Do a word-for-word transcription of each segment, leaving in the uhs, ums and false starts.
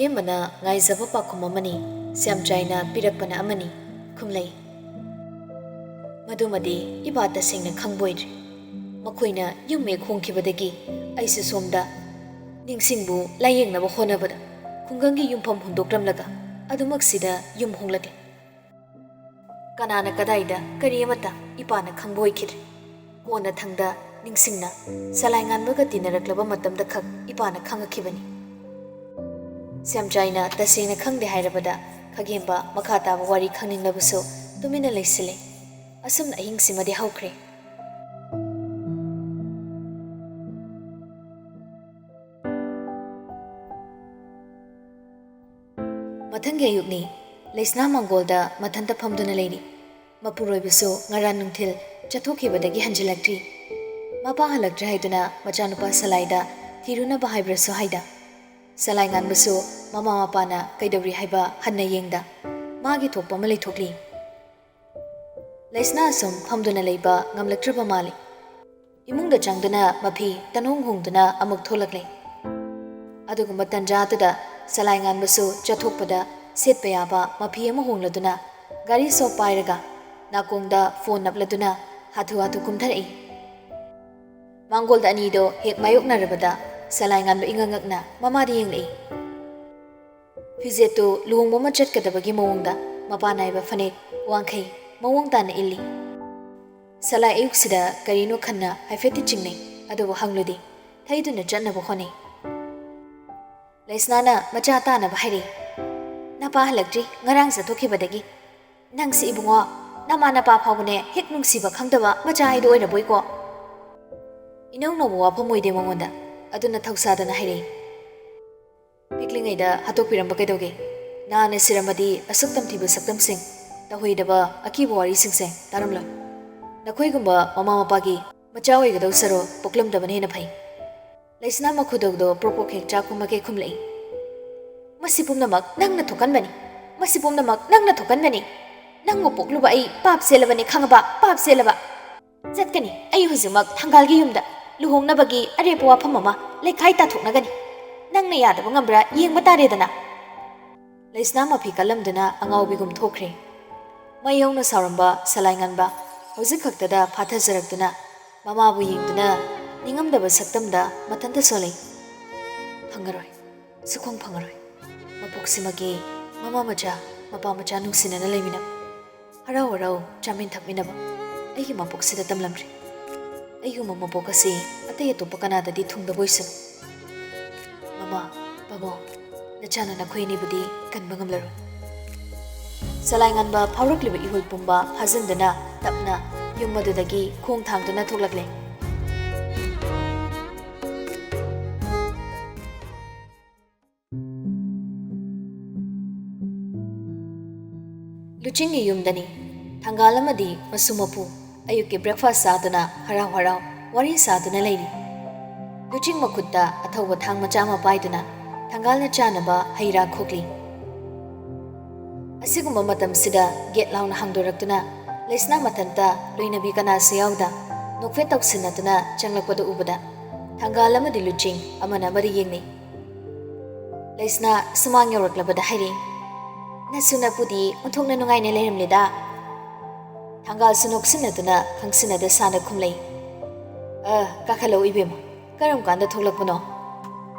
ꯑꯌꯥꯝꯕꯅ ꯉꯥꯏꯖꯕ ꯄꯥꯎꯈꯨꯝ ꯑꯃꯅꯤ, ꯁ꯭ꯌꯥꯝꯆꯥꯏꯅ ꯄꯤꯔꯛꯄꯅ ꯑꯃꯅꯤ ꯈꯨꯝꯂꯩ꯫ ꯃꯗꯨꯃꯗꯤ ꯏꯄꯥ ꯇꯁꯦꯡꯅ ꯈꯪꯕ ꯑꯣꯏꯗ꯭ꯔꯤ꯫ ꯃꯈꯣꯏꯅ ꯌꯨꯝ ꯍꯦꯛ ꯍꯣꯡꯈꯤꯕꯗꯒꯤ ꯑꯩꯁꯨ ꯁꯣꯝꯗ ꯅꯤꯡꯁꯤꯡꯕꯨ ꯂꯥꯌꯦꯡꯅꯕ ꯍꯣꯠꯅꯕꯗ ꯈꯨꯡꯒꯪꯒꯤ ꯌꯨꯝꯐꯝ ꯍꯨꯟꯗꯣꯛꯂꯝꯂꯒ ꯑꯗꯨꯃꯛꯁꯤꯗ ꯌꯨꯝ ꯍꯣꯡꯂꯛꯂꯦ꯫ ꯀꯅꯥꯅ ꯀꯗꯥꯏꯗ ꯀꯔꯤ ꯑꯃꯠꯇ ꯏꯄꯥꯅ ꯈꯪꯕ ꯑꯣꯏꯈꯤꯗ꯭ꯔꯦ꯫ ꯀꯣꯟꯅꯊꯪꯗ ꯅꯤꯡꯁꯤꯡꯅ ꯁꯂꯥꯏ ꯉꯥꯟꯕꯒ ꯇꯤꯟꯅꯔꯛꯂꯕ ꯃꯇꯝꯗ ꯈꯛ ꯏꯄꯥꯅ ꯈꯪꯉꯛꯈꯤꯕꯅꯤ꯫ ꯁ꯭ꯌꯥꯝꯆꯥꯏꯅ ꯇꯁꯦꯡꯅ ꯈꯪꯗꯦ ꯍꯥꯏꯔꯕꯗ ꯈꯒꯦꯝꯕ ꯃꯈꯥ ꯇꯥꯕ ꯋꯥꯔꯤ ꯈꯪꯅꯤꯡꯂꯕꯁꯨ ꯇꯨꯃꯤꯟꯅ ꯂꯩꯁꯤꯜꯂꯦ꯫ ꯑꯁꯨꯝꯅ ꯑꯍꯤꯡꯁꯤꯃꯗꯤ ꯍꯧꯈ꯭ꯔꯦ꯫ ꯃꯊꯪꯒꯤ ꯑꯌꯨꯛꯅꯤ꯫ ꯂꯩꯁꯅꯥ ꯃꯪꯒꯣꯜꯗ ꯃꯊꯟꯇ ꯐꯝꯗꯨꯅ ꯂꯩꯔꯤ꯫ ꯃꯄꯨꯔꯣꯏꯕꯁꯨ ꯉꯔꯥꯡ ꯅꯨꯡꯊꯤꯜ ꯆꯠꯊꯣꯛꯈꯤꯕꯗꯒꯤ ꯍꯟꯖꯤꯜꯂꯛꯇ꯭ꯔꯤ꯫ ꯃꯄꯥ ꯍꯜꯂꯛꯇ꯭ꯔꯦ ꯍꯥꯏꯗꯨꯅ ꯃꯆꯥꯅꯨꯄꯥ ꯁꯂꯥꯏꯗ ꯊꯤꯔꯨꯅꯕ ꯍꯥꯏꯕ꯭ꯔꯁꯨ ꯍꯥꯏꯗ꯫ ꯁꯂꯥꯏ ꯉꯥꯟꯕꯁꯨ ꯃꯃꯥ ꯃꯄꯥꯅ ꯀꯩꯗꯧꯔꯤ ꯍꯥꯏꯕ ꯍꯟꯅ ꯌꯦꯡꯗ ꯃꯥꯒꯤ ꯊꯣꯛꯄ ꯑꯃ ꯂꯩꯊꯣꯛꯂꯤ꯫ ꯂꯩꯁꯅꯥ ꯑꯁꯨꯝ ꯐꯝꯗꯨꯅ ꯂꯩꯕ ꯉꯝꯂꯛꯇ꯭ꯔꯕ ꯃꯥꯜꯂꯤ꯫ ꯏꯃꯨꯡꯗ ꯆꯪꯗꯨꯅ ꯃꯐꯤ ꯇꯅꯣꯡ ꯍꯣꯡꯗꯨꯅ ꯑꯃꯨꯛ ꯊꯣꯛꯂꯛꯂꯦ꯫ ꯑꯗꯨꯒꯨꯝꯕ ꯇꯟꯖꯥꯗꯨꯗ ꯁꯂꯥꯏ ꯉꯥꯟꯕꯁꯨ ꯆꯠꯊꯣꯛꯄꯗ ꯁꯦꯠꯄ ꯌꯥꯕ ꯃꯐꯤ ꯑꯃ ꯍꯣꯡꯂꯗꯨꯅ ꯒꯥꯔꯤ ꯁꯣꯞ ꯄꯥꯏꯔꯒ ꯅꯥꯀꯣꯡꯗ ꯐꯣꯟ ꯅꯞꯂꯗꯨꯅ ꯍꯥꯊꯨ ꯍꯥꯊꯨ ꯀꯨꯝꯊꯔꯛꯏ꯫ ꯃꯥꯡꯒꯣꯜꯗ ꯑꯅꯤꯗꯣ ꯍꯦꯛ ꯃꯥꯌꯣꯛꯅꯔꯕꯗ ꯁꯂꯥꯏ ꯉꯥꯟꯕ ꯏꯉꯛ ꯉꯛꯅ ꯃꯃꯥꯗ ꯌꯦꯡꯂꯛꯏ꯫ ꯐꯤꯖꯦꯠꯇꯨ ꯂꯨꯍꯣꯡꯕ ꯑꯃ ꯆꯠꯀꯗꯕꯒꯤ ꯃꯑꯣꯡꯗ ꯃꯄꯥꯟ ꯅꯥꯏꯕ ꯐꯅꯦꯛ, ꯋꯥꯡꯈꯩ ꯃꯑꯣꯡ ꯇꯥꯅ ꯏꯜꯂꯤ꯫ ꯁꯂꯥꯏ ꯑꯌꯨꯛꯁꯤꯗ ꯀꯔꯤꯅꯣ ꯈꯟꯅ ꯍꯥꯏꯐꯦꯠꯇꯤ ꯆꯤꯡꯅꯩ, ꯑꯗꯨꯕꯨ ꯍꯪꯂꯨꯗꯦ꯫ ꯊꯩꯗꯨꯅ ꯆꯠꯅꯕ ꯍꯣꯠꯅꯩ꯫ ꯂꯩꯁꯅꯥꯅ ꯃꯆꯥ ꯇꯥꯅꯕ ꯍꯥꯏꯔꯛꯏ꯫ "ꯅꯄꯥ ꯍꯜꯂꯛꯇ꯭ꯔꯤ, ꯉꯔꯥꯡ ꯆꯠꯊꯣꯛꯈꯤꯕꯗꯒꯤ꯫ ꯅꯪꯁꯤ ꯏꯕꯨꯡꯉꯣ, ꯅꯃꯥ ꯅꯄꯥ ꯐꯥꯎꯕꯅꯦ ꯍꯦꯛ ꯅꯨꯡꯁꯤꯕ ꯈꯪꯗꯕ ꯃꯆꯥ ꯍꯥꯏꯗꯣ ꯑꯣꯏꯔꯕꯣꯏꯀꯣ?" ꯏꯅꯧ ꯅꯧꯕ ꯋꯥꯐꯝ ꯑꯣꯏꯗꯦ ꯃꯉꯣꯟꯗ꯫ ꯑꯗꯨꯅ ꯊꯧꯁꯥꯗꯅ ꯍꯥꯏꯔꯛꯏ꯫ "ꯄꯤꯛꯂꯤꯉꯩꯗ ꯍꯥꯠꯇꯣꯛꯄꯤꯔꯝꯕ ꯀꯩꯗꯧꯒꯦ? ꯅꯍꯥꯟꯅ ꯁꯤꯔꯝꯃꯗꯤ ꯑꯁꯨꯛ ꯇꯝꯊꯤꯕ ꯁꯛꯇꯝꯁꯤꯡ, ꯇꯧꯍꯩꯗꯕ ꯑꯀꯤꯕ ꯋꯥꯔꯤꯁꯤꯡꯁꯦ ꯇꯥꯔꯝꯂꯣꯏ꯫ ꯅꯈꯣꯏꯒꯨꯝꯕ ꯃꯃꯥ ꯃꯄꯥꯒꯤ ꯃꯆꯥ ꯑꯣꯏꯒꯗꯧ ꯁꯔꯨꯛ ꯄꯣꯛꯂꯝꯗꯕꯅ ꯍꯦꯟꯅ ꯐꯩ꯫" ꯂꯩꯁꯅꯥ ꯃꯈꯨꯗꯧꯗꯣ ꯄ꯭ꯔꯣꯛ ꯄ꯭ꯔꯣꯛ ꯍꯦꯛ ꯆꯥꯛꯄꯃꯒꯦ ꯈꯨꯝꯂꯛꯏ꯫ "ꯃꯁꯤ ꯄꯨꯝꯅꯃꯛ ꯅꯪꯅ ꯊꯣꯛꯍꯟꯕꯅꯤ꯫ ꯃꯁꯤ ꯄꯨꯝꯅꯃꯛ ꯅꯪꯅ ꯊꯣꯛꯍꯟꯕꯅꯤ꯫ ꯅꯪꯕꯨ ꯄꯣꯛꯂꯨꯕ ꯑꯩ ꯄꯥꯞ ꯆꯦꯜꯂꯕꯅꯤ ꯈꯪꯉꯕ? ꯄꯥꯞ ꯆꯦꯜꯂꯕ꯫ ꯆꯠꯀꯅꯤ ꯑꯩ ꯍꯧꯖꯤꯛꯃꯛ ꯊꯪꯒꯥꯜꯒꯤ ꯌꯨꯝꯗ꯫ ꯂꯨꯍꯣꯡꯅꯕꯒꯤ ꯑꯔꯦꯞꯄ ꯋꯥꯐꯝ ꯑꯃ ꯂꯩꯈꯥꯏ ꯇꯥꯊꯣꯛꯅꯒꯅꯤ꯫" ꯅꯪꯅ ꯌꯥꯗꯕ ꯉꯝꯕ꯭ꯔꯥ ꯌꯦꯡꯕ ꯇꯥꯔꯦꯗꯅ꯫ ꯂꯩꯁꯅꯥ ꯃꯐꯤ ꯀꯜꯂꯝꯗꯨꯅ ꯑꯉꯥꯎꯕꯤꯒꯨꯝ ꯊꯣꯛꯈ꯭ꯔꯦ꯫ ꯃꯩ ꯍꯧꯅ ꯁꯥꯎꯔꯝꯕ ꯁꯂꯥꯏ ꯉꯟꯕ ꯍꯧꯖꯤꯛ ꯈꯛꯇꯗ ꯐꯥꯊꯖꯔꯛꯇꯨꯅ ꯃꯃꯥꯕꯨ ꯌꯦꯡꯗꯨꯅ ꯅꯤꯡꯉꯝꯗꯕ ꯁꯛꯇꯝꯗ ꯃꯊꯟꯇ ꯁꯣꯜꯂꯤ꯫ ꯐꯪꯉꯔꯣꯏ, ꯁꯨꯈꯣꯡ ꯐꯪꯉꯔꯣꯏ꯫ ꯃꯄꯣꯛꯁꯤꯃꯒꯤ ꯃꯃꯥ ꯃꯆꯥ, ꯃꯄꯥ ꯃꯆꯥ ꯅꯨꯡꯁꯤꯅꯅ ꯂꯩꯃꯤꯟꯅꯕ, ꯍꯔꯥꯎ ꯍꯔꯥꯎ ꯆꯥꯃꯤꯟ ꯊꯛꯃꯤꯟꯅꯕ ꯑꯩꯒꯤ ꯃꯄꯣꯛꯁꯤꯗ ꯇꯝꯂꯝꯗ꯭ꯔꯦ꯫ ꯑꯩꯒꯨꯝꯕ ꯃꯄꯣꯛ ꯑꯁꯤ ꯑꯇꯩ ꯑꯇꯣꯞꯄ ꯀꯅꯥꯗꯗꯤ ꯊꯨꯡꯗꯕ ꯑꯣꯏꯁꯅꯨ꯫ ꯃꯃꯥ, ꯄꯥꯕꯨꯡ, ꯅꯆꯥꯅ ꯅꯈꯣꯏ ꯑꯅꯤꯕꯨꯗꯤ ꯀꯟꯕ ꯉꯝꯂꯔꯣꯏ꯫ ꯆꯂꯥꯏꯉꯟꯕ ꯐꯥꯎꯔꯛꯂꯤꯕ ꯏꯍꯨꯜ ꯄꯨꯝꯕ ꯐꯥꯖꯤꯟꯗꯨꯅ ꯇꯞꯅ ꯌꯨꯝ ꯑꯗꯨꯗꯒꯤ ꯈꯣꯡ ꯊꯥꯡꯗꯨꯅ ꯊꯣꯛꯂꯛꯂꯦ꯫ ꯂꯨꯆꯤꯡꯒꯤ ꯌꯨꯝꯗꯅꯤ꯫ ꯊꯪꯒꯥꯜ ꯑꯃꯗꯤ ꯃꯁꯨ ꯃꯄꯨ ꯑꯌꯨꯛꯀꯤ breakfast ꯆꯥꯗꯨꯅ ꯍꯔꯥꯎ ꯍꯔꯥꯎ ꯋꯥꯔꯤ ꯁꯥꯗꯨꯅ ꯂꯩꯔꯤ꯫ ꯂꯨꯆꯤꯡ ꯃꯈꯨꯠꯇ ꯑꯊꯧꯕ ꯊꯥꯡ ꯃꯆꯥ ꯑꯃ ꯄꯥꯏꯗꯨꯅ ꯊꯪꯒꯥꯜꯅ ꯆꯥꯅꯕ ꯍꯩ ꯔꯥ ꯈꯣꯛꯂꯤ꯫ ꯑꯁꯤꯒꯨꯝꯕ ꯃꯇꯝꯁꯤꯗ ꯒꯦꯠ ꯂꯥꯎꯅ ꯍꯥꯡꯗꯣꯔꯛꯇꯨꯅ ꯂꯩꯁꯅꯥ ꯃꯊꯟꯇ ꯂꯣꯏꯅꯕꯤ ꯀꯅꯥꯁꯨ ꯌꯥꯎꯗ ꯅꯣꯛꯐꯦꯠ ꯇꯧꯁꯤꯟꯅꯗꯨꯅ ꯆꯪꯂꯛꯄꯗ ꯎꯕꯗ ꯊꯪꯒꯥꯜ ꯑꯃꯗꯤ ꯂꯨꯆꯤꯡ ꯑꯃꯅ ꯑꯃꯗ ꯌꯦꯡꯅꯩ꯫ ꯂꯩꯁꯅꯥ ꯁꯨꯃꯥꯡ ꯌꯧꯔꯛꯂꯕꯗ ꯍꯥꯏꯔꯛꯏ, "ꯅꯁꯨ ꯅꯄꯨꯗꯤ ꯑꯣꯟꯊꯣꯛꯅ ꯅꯨꯡꯉꯥꯏꯅ ꯂꯩꯔꯝꯂꯦꯗ?" ꯊꯪꯒꯥꯜꯁꯨ ꯅꯣꯛꯁꯤꯟꯅꯗꯨꯅ ꯈꯪꯁꯤꯟꯅꯗ ꯁꯥꯅ ꯈꯨꯝꯂꯩ, "ꯑ, ꯀꯥꯈꯠꯂꯛꯎ ꯏꯕꯦꯝꯃ, ꯀꯔꯝ ꯀꯥꯟꯗ ꯊꯣꯛꯂꯛꯄꯅꯣ?"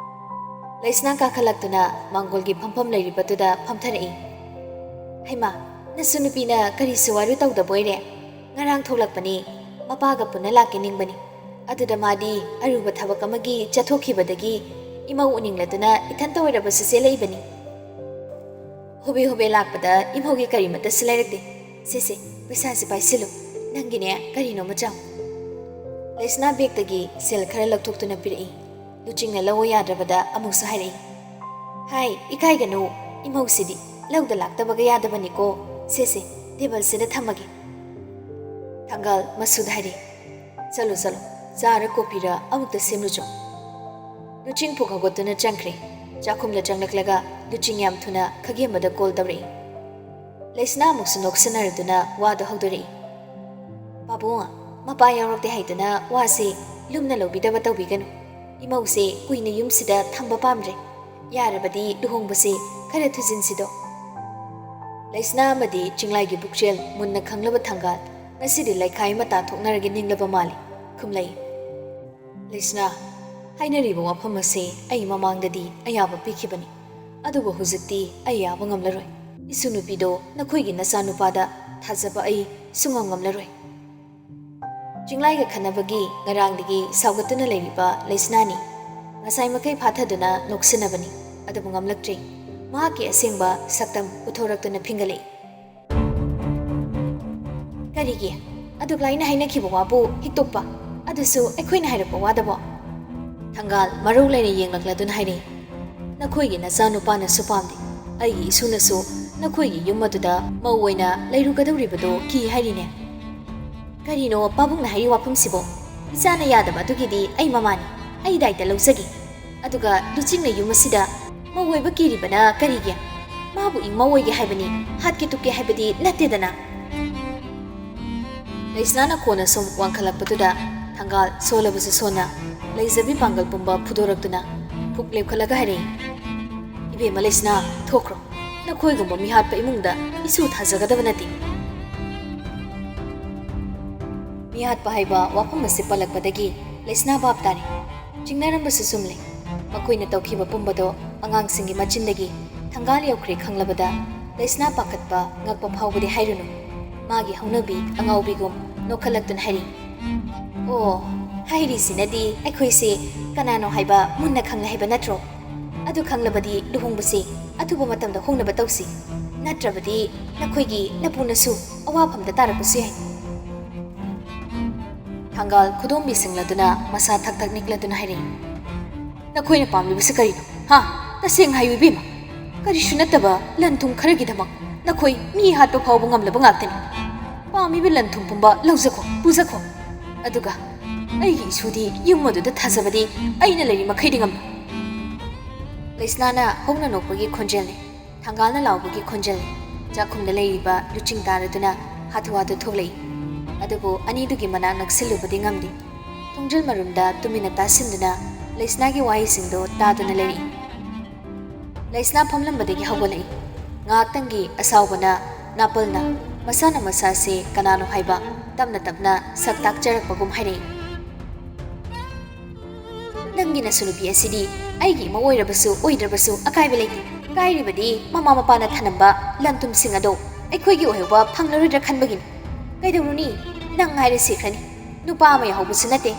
ꯂꯩꯁꯅꯥ ꯀꯥꯈꯠꯂꯛꯇꯨꯅ ꯃꯥꯡꯒꯣꯜꯒꯤ ꯐꯝꯐꯝ ꯂꯩꯔꯤꯕꯗꯨꯗ ꯐꯝꯊꯔꯛꯏ꯫ "ꯍꯩꯃꯥ, ꯅꯁꯨ ꯅꯨꯄꯤꯅ ꯀꯔꯤꯁꯨ ꯋꯥꯔꯨ ꯇꯧꯗꯕ ꯑꯣꯏꯔꯦ? ꯉꯔꯥꯡ ꯊꯣꯛꯂꯛꯄꯅꯤ, ꯃꯄꯥꯒ ꯄꯨꯟꯅ ꯂꯥꯛꯀꯦ ꯅꯤꯡꯕꯅꯤ꯫ ꯑꯗꯨꯗ ꯃꯥꯗꯤ ꯑꯔꯨꯕ ꯊꯕꯛ ꯑꯃꯒꯤ ꯆꯠꯊꯣꯛꯈꯤꯕꯗꯒꯤ ꯏꯃꯧ ꯎꯅꯤꯡꯂꯗꯨꯅ ꯏꯊꯟꯇ ꯑꯣꯏꯔꯕꯁꯨ ꯆꯦꯜꯂꯛꯏꯕꯅꯤ꯫" ꯍꯣꯕꯦ ꯍꯣꯕꯦ ꯂꯥꯛꯄꯗ ꯏꯃꯧꯒꯤ ꯀꯔꯤꯃꯠꯇꯁꯨ ꯂꯩꯔꯛꯇꯦ꯫ "ꯁꯦ ꯁꯦ, ꯄꯩꯁꯥꯁꯤ ꯄꯥꯏꯁꯤꯜꯂꯨ, ꯅꯪꯒꯤꯅꯦ ꯀꯔꯤꯅꯣꯃ ꯆꯥꯎ꯫" ꯂꯩꯁꯅꯥ bag ꯇꯒꯤ ꯁꯦꯜ ꯈꯔ ꯂꯧꯊꯣꯛꯇꯨꯅ ꯄꯤꯔꯛꯏ꯫ ꯂꯨꯆꯤꯡꯅ ꯂꯧꯑꯣ ꯌꯥꯗ꯭ꯔꯕꯗ ꯑꯃꯨꯛꯁꯨ ꯍꯥꯏꯔꯛꯏ, "ꯍꯥꯏ, ꯏꯀꯥꯏꯒꯅꯨ, ꯏꯃꯧꯁꯤꯗꯤ ꯂꯧꯗ ꯂꯥꯛꯇꯕꯒ ꯌꯥꯗꯕꯅꯤꯀꯣ꯫ ꯁꯦ ꯁꯦ, table ꯁꯤꯗ ꯊꯝꯃꯒꯦ꯫" ꯊꯪꯒꯥꯜ ꯃꯁꯨꯗ ꯍꯥꯏꯔꯛꯏ, "ꯆꯠꯂꯣ ꯆꯠꯂꯣ, ꯆꯥꯔ ꯀꯣꯐꯤꯔ ꯑꯃꯨꯛꯇ ꯁꯦꯝꯂꯨꯆꯣ꯫" ꯂꯨꯆꯤꯡ ꯄꯨꯛ ꯍꯧꯒꯠꯇꯨꯅ ꯆꯪꯈ꯭ꯔꯦ꯫ ꯆꯥꯛꯈꯨꯝꯗ ꯆꯪꯂꯛꯂꯒ ꯂꯨꯆꯤꯡ ꯌꯥꯝ ꯊꯨꯅ ꯈꯥꯒꯦꯝꯕꯗ call ꯇꯧꯔꯛꯏ꯫ ꯂꯩꯁꯅꯥ ꯑꯃꯨꯛꯁꯨ ꯅꯣꯛꯁꯤꯟꯅꯔꯗꯨꯅ ꯋꯥꯗꯨ ꯍꯧꯗꯣꯔꯛꯏ, "ꯄꯥꯕꯨꯡ, ꯃꯄꯥ ꯌꯥꯎꯔꯛꯇꯦ ꯍꯥꯏꯗꯨꯅ ꯋꯥꯁꯤ ꯂꯨꯝꯅ ꯂꯧꯕꯤꯗꯕ ꯇꯧꯕꯤꯒꯅꯨ꯫ "ꯏꯃꯧꯁꯦ ꯀꯨꯏꯅ ꯌꯨꯝꯁꯤꯗ ꯊꯝꯕ ꯄꯥꯝꯗ꯭ꯔꯦ꯫ ꯌꯥꯔꯕꯗꯤ ꯂꯨꯍꯣꯡꯕꯁꯦ ꯈꯔ ꯊꯨꯖꯤꯟꯁꯤꯗꯣ?" ꯂꯩꯁꯅꯥ ꯑꯃꯗꯤ ꯆꯤꯡꯂꯥꯏꯒꯤ ꯄꯨꯛꯆꯦꯜ ꯃꯨꯟꯅ ꯈꯪꯂꯕ ꯊꯪꯒꯥꯜ ꯉꯁꯤꯗꯤ ꯂꯩꯈꯥꯏ ꯑꯃ ꯇꯥꯊꯣꯛꯅꯔꯒꯦ ꯅꯤꯡꯂꯕ ꯃꯥꯜꯂꯤ꯫ ꯈꯨꯝꯂꯩ, "ꯂꯩꯁꯅꯥ, ꯍꯥꯏꯅꯔꯤꯕ ꯋꯥꯐꯝ ꯑꯁꯦ ꯑꯩ ꯃꯃꯥꯡꯗꯗꯤ ꯑꯌꯥꯕ ꯄꯤꯈꯤꯕꯅꯤ, ꯑꯗꯨꯕꯨ ꯍꯧꯖꯤꯛꯇꯤ ꯑꯩ ꯌꯥꯕ ꯉꯝꯂꯔꯣꯏ꯫ ꯏꯁꯨ ꯅꯨꯄꯤꯗꯣ ꯅꯈꯣꯏꯒꯤ ꯅꯆꯥꯅꯨꯄꯥꯗ ꯊꯥꯖꯕ ꯑꯩ ꯁꯨꯡꯉꯝ ꯉꯝꯂꯔꯣꯏ꯫" ꯆꯤꯡꯂꯥꯏꯒ ꯈꯟꯅꯕꯒꯤ ꯉꯔꯥꯡꯗꯒꯤ ꯁꯥꯎꯒꯠꯇꯨꯅ ꯂꯩꯔꯤꯕ ꯂꯩꯁꯅꯥꯅꯤ ꯉꯁꯥꯏ ꯃꯈꯩ ꯐꯥꯊꯗꯨꯅ ꯅꯣꯛꯁꯤꯟꯅꯕꯅꯤ, ꯑꯗꯨꯕꯨ ꯉꯝꯂꯛꯇ꯭ꯔꯦ꯫ ꯃꯍꯥꯛꯀꯤ ꯑꯁꯦꯡꯕ ꯁꯛꯇꯝ ꯎꯠꯊꯣꯔꯛꯇꯨꯅ ꯐꯤꯡꯒꯠꯂꯛꯏ꯫ "ꯀꯔꯤꯒꯤ? ꯑꯗꯨꯛ ꯂꯥꯏꯅ ꯍꯥꯏꯅꯈꯤꯕ ꯋꯥꯕꯨ ꯍꯤꯛꯇꯣꯛꯄ? ꯑꯗꯨꯁꯨ ꯑꯩꯈꯣꯏꯅ ꯍꯥꯏꯔꯛꯄ ꯋꯥꯗꯕꯣ?" ꯊꯪꯒꯥꯜ ꯃꯔꯧ ꯂꯩꯅ ꯌꯦꯡꯂꯛꯂꯗꯨꯅ ꯍꯥꯏꯔꯛꯏ, "ꯅꯈꯣꯏꯒꯤ ꯅꯆꯥꯅꯨꯄꯥꯅꯁꯨ ꯄꯥꯝꯗꯦ꯫ ꯑꯩꯒꯤ ꯏꯁꯨꯅꯁꯨ ꯅꯈꯣꯏꯒꯤ ꯌꯨꯝ ꯑꯗꯨꯗ ꯃꯧ ꯑꯣꯏꯅ ꯂꯩꯔꯨꯒꯗꯧꯔꯤꯕꯗꯨ ꯀꯤ ꯍꯥꯏꯔꯤꯅꯦ꯫" "ꯀꯔꯤꯅꯣ ꯄꯥꯕꯨꯡꯅ ꯍꯥꯏꯔꯤ ꯋꯥꯐꯝꯁꯤꯕꯣ? ꯏꯆꯥꯅ ꯌꯥꯗꯕ ꯑꯗꯨꯒꯤꯗꯤ ꯑꯩ ꯃꯃꯥꯅꯤ, ꯑꯩ ꯗꯥꯏꯇ ꯂꯧꯖꯒꯦ꯫ ꯑꯗꯨꯒ ꯂꯨꯆꯤꯡꯅ ꯌꯨꯝ ꯑꯁꯤꯗ ꯃꯧ ꯑꯣꯏꯕ ꯀꯤꯔꯤꯕꯅ ꯀꯔꯤꯒꯤ? ꯃꯥꯕꯨ ꯏꯃꯧ ꯑꯣꯏꯒꯦ ꯍꯥꯏꯕꯅꯤ, ꯍꯥꯠꯀꯦ ꯇꯨꯞꯀꯦ ꯍꯥꯏꯕꯗꯤ ꯅꯠꯇꯦꯗꯅ꯫" ꯂꯩꯁꯅꯥꯅ ꯀꯣꯟꯅ ꯁꯨꯝ ꯋꯥꯡꯈꯠꯂꯛꯄꯗꯨꯗ ꯊꯪꯒꯥꯜ ꯁꯣꯜꯂꯕꯁꯨ ꯁꯣꯟꯅ ꯂꯩꯖꯕꯤ ꯄꯥꯡꯒꯜ ꯄꯨꯝꯕ ꯐꯨꯗꯣꯔꯛꯇꯨꯅ ꯐꯨꯛ ꯂꯦꯞꯈꯠꯂꯒ ꯍꯥꯏꯔꯛꯏ, "ꯏꯕꯦꯝꯃ ꯂꯩꯁꯅꯥ, ꯊꯣꯛꯈ꯭ꯔꯣ꯫ ꯅꯈꯣꯏꯒꯨꯝꯕ ꯃꯤꯍꯥꯠꯄ ꯏꯃꯨꯡꯗ ꯏꯁꯨ ꯊꯥꯖꯒꯗꯕ ꯅꯠꯇꯦ꯫" ꯃꯤꯍꯥꯠꯄ ꯍꯥꯏꯕ ꯋꯥꯐꯝ ꯑꯁꯤ ꯄꯜꯂꯛꯄꯗꯒꯤ ꯂꯩꯁꯅꯥ ꯚꯥꯞ ꯇꯥꯔꯦ꯫ ꯆꯤꯡꯅꯔꯝꯕꯁꯨ ꯆꯨꯝꯂꯦ꯫ ꯃꯈꯣꯏꯅ ꯇꯧꯈꯤꯕ ꯄꯨꯝꯕꯗꯣ ꯑꯉꯥꯡꯁꯤꯡꯒꯤ ꯃꯆꯤꯟꯗꯒꯤ ꯊꯪꯒꯥꯜ ꯌꯧꯈ꯭ꯔꯦ ꯈꯪꯂꯕꯗ ꯂꯩꯁꯅꯥ ꯄꯥꯈꯠꯄ ꯉꯛꯄ ꯐꯥꯎꯕꯗꯤ ꯍꯥꯏꯔꯨꯅꯨ꯫ ꯃꯥꯒꯤ ꯍꯧꯅꯕꯤ ꯑꯉꯥꯎꯕꯤꯒꯨꯝ ꯅꯣꯛꯈꯠꯂꯛꯇꯨꯅ ꯍꯥꯏꯔꯤ, "ꯑꯣ, ꯍꯥꯏꯔꯤꯁꯤꯅꯗꯤ ꯑꯩꯈꯣꯏꯁꯦ ꯀꯅꯥꯅꯣ ꯍꯥꯏꯕ ꯃꯨꯟꯅ ꯈꯪꯂꯦ ꯍꯥꯏꯕ ꯅꯠꯇ꯭ꯔꯣ? ꯑꯗꯨ ꯈꯪꯂꯕꯗꯤ ꯂꯨꯍꯣꯡꯕꯁꯤ ꯑꯊꯨꯕ ꯃꯇꯝꯗ ꯍꯣꯡꯅꯕ ꯇꯧꯁꯤ, ꯅꯠꯇ꯭ꯔꯕꯗꯤ ꯅꯈꯣꯏꯒꯤ ꯅꯄꯨꯅꯁꯨ ꯑꯋꯥꯐꯝꯗ ꯇꯥꯔꯛꯄꯁꯨ ꯌꯥꯏ꯫" ꯊꯪꯒꯥꯜ ꯈꯨꯗꯣꯝꯕꯤ ꯁꯤꯡꯂꯗꯨꯅ ꯃꯁꯥ ꯊꯛ ꯊꯛ ꯅꯤꯛꯂꯗꯨꯅ ꯍꯥꯏꯔꯛꯏ, "ꯅꯈꯣꯏꯅ ꯄꯥꯝꯂꯤꯕꯁꯤ ꯀꯔꯤꯅꯣ? ꯍꯥ? ꯇꯁꯦꯡꯅ ꯍꯥꯏꯌꯨ ꯏꯕꯦꯝꯃ꯫ ꯀꯔꯤꯁꯨ ꯅꯠꯇꯕ ꯂꯟ ꯊꯨꯝ ꯈꯔꯒꯤꯗꯃꯛ ꯅꯈꯣꯏ ꯃꯤ ꯍꯥꯠꯄ ꯐꯥꯎꯕ ꯉꯝꯂꯕ ꯉꯥꯛꯇꯅꯤ꯫ ꯄꯥꯝꯃꯤꯕ ꯂꯟ ꯊꯨꯝ ꯄꯨꯝꯕ ꯂꯧꯖꯈꯣ, ꯄꯨꯖꯈꯣ꯫ ꯑꯗꯨꯒ ꯑꯩꯒꯤ ꯏꯁꯨꯗꯤ ꯌꯨꯝ ꯑꯗꯨꯗ ꯊꯥꯖꯕꯗꯤ ꯑꯩꯅ ꯂꯩꯔꯤ ꯃꯈꯩꯗꯤ ꯉꯝꯂꯣꯏ꯫" ꯂꯩꯁꯅꯥꯅ ꯍꯧꯅ ꯅꯣꯛꯄꯒꯤ ꯈꯣꯟꯖꯦꯜꯅꯤ꯫ ꯊꯪꯒꯥꯜꯅ ꯂꯥꯎꯕꯒꯤ ꯈꯣꯟꯖꯦꯜ ꯆꯥꯛꯈꯨꯝꯗ ꯂꯩꯔꯤꯕ ꯂꯨꯆꯤꯡ ꯇꯥꯔꯗꯨꯅ ꯍꯥꯊꯨ ꯍꯥꯊꯨ ꯊꯣꯛꯂꯛꯏ꯫ ꯑꯗꯨꯕꯨ ꯑꯅꯤꯗꯨꯒꯤ ꯃꯅꯥꯛ ꯅꯛꯁꯤꯜꯂꯨꯕꯗꯤ ꯉꯝꯗꯦ꯫ ꯊꯣꯡꯖꯤꯜ ꯃꯔꯨꯝꯗ ꯇꯨꯃꯤꯟꯅ ꯇꯥꯁꯤꯟꯗꯨꯅ ꯂꯩꯁꯅꯥꯒꯤ ꯋꯥꯍꯩꯁꯤꯡꯗꯣ ꯇꯥꯗꯨꯅ ꯂꯩꯔꯛꯏ꯫ ꯂꯩꯁꯅꯥ ꯐꯝꯂꯝꯕꯗꯒꯤ ꯍꯧꯒꯠꯂꯛꯏ꯫ ꯉꯥꯏꯍꯥꯛꯇꯪꯒꯤ ꯑꯁꯥꯎꯕꯅ ꯅꯥꯄꯜꯅ ꯃꯁꯥꯅ ꯃꯁꯥꯁꯦ ꯀꯅꯥꯅꯣ ꯍꯥꯏꯕ ꯇꯞꯅ ꯇꯞꯅ ꯁꯛ ꯇꯥꯛꯆꯔꯛꯄꯒꯨꯝ ꯍꯥꯏꯔꯛꯏ꯫ "ꯅꯪꯒꯤ ꯅꯁꯨ ꯅꯨꯄꯤ ꯑꯁꯤꯗꯤ ꯑꯩꯒꯤ ꯏꯃꯧ ꯑꯣꯏꯔꯕꯁꯨ ꯑꯣꯏꯗ꯭ꯔꯕꯁꯨ ꯑꯀꯥꯏꯕ ꯂꯩꯇꯦ꯫ ꯀꯥꯏꯔꯤꯕꯗꯤ ꯃꯃꯥ ꯃꯄꯥꯅ ꯊꯅꯝꯕ ꯂꯟ ꯊꯨꯝꯁꯤꯡ ꯑꯗꯣ ꯑꯩꯈꯣꯏꯒꯤ ꯑꯣꯏꯍꯧꯕ ꯐꯪꯂꯔꯣꯏꯗ꯭ꯔꯥ ꯈꯟꯕꯒꯤꯅꯤ꯫ ꯀꯩꯗꯧꯔꯨꯅꯤ? ꯅꯪ ꯍꯥꯏꯔꯦ ꯁꯤꯈ꯭ꯔꯅꯤ꯫ ꯅꯨꯄꯥ ꯑꯃ ꯌꯥꯎꯍꯧꯕꯁꯨ ꯅꯠꯇꯦ꯫